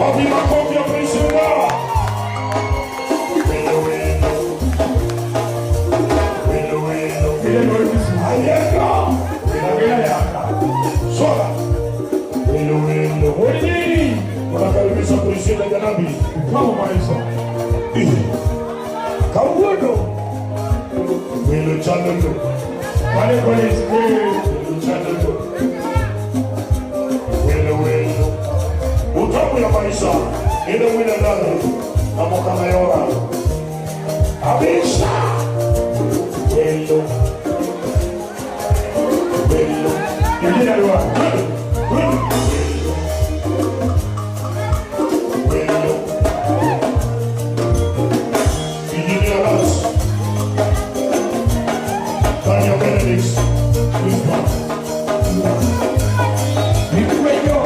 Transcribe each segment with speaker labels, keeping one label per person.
Speaker 1: Wapi makofi ya Priscilla? Welo welo. Welo welo.
Speaker 2: Ile ndio Yesu.
Speaker 1: Ayeka.
Speaker 2: Wela yaka.
Speaker 1: Sola. Welo welo.
Speaker 2: Nini?
Speaker 1: Tunakaribisha Priscilla Janabi.
Speaker 2: Kama maisha.
Speaker 1: Kawuono. Welo chalolo.
Speaker 2: Wale kwa Yesu.
Speaker 1: Welo chalolo. Welo welo. Utamu ya maisha. Ile wile ndani. Na mokana yora. Abisha. Welo. Welo.
Speaker 2: Eugene Aliwa.
Speaker 1: Welo. Welo. Eugene Alas. Daniel Benedict. Lisbon.
Speaker 2: Nikweyo.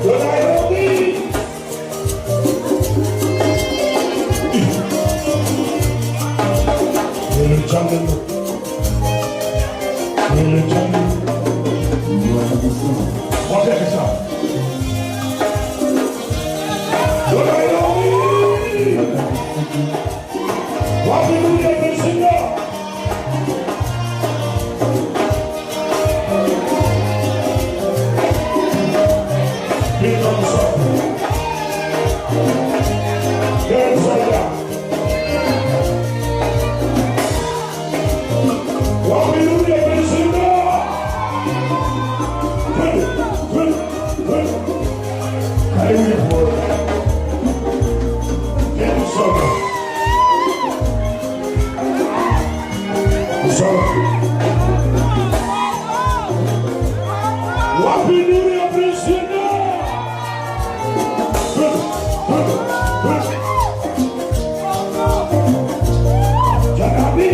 Speaker 1: Nairobi. Welo chalelo. Welo chalelo.
Speaker 2: Wapi akisha.
Speaker 1: Nairobi. Wapi Luya Priscilla? Peter Musafu. Ken Soja. Wapi Luya Priscilla? Twende, twende, twende.
Speaker 2: Karibu ni kwa.
Speaker 1: Ken Soja. Musafu. Wapi Luya Priscilla? Twende, twende, twende. Janabi.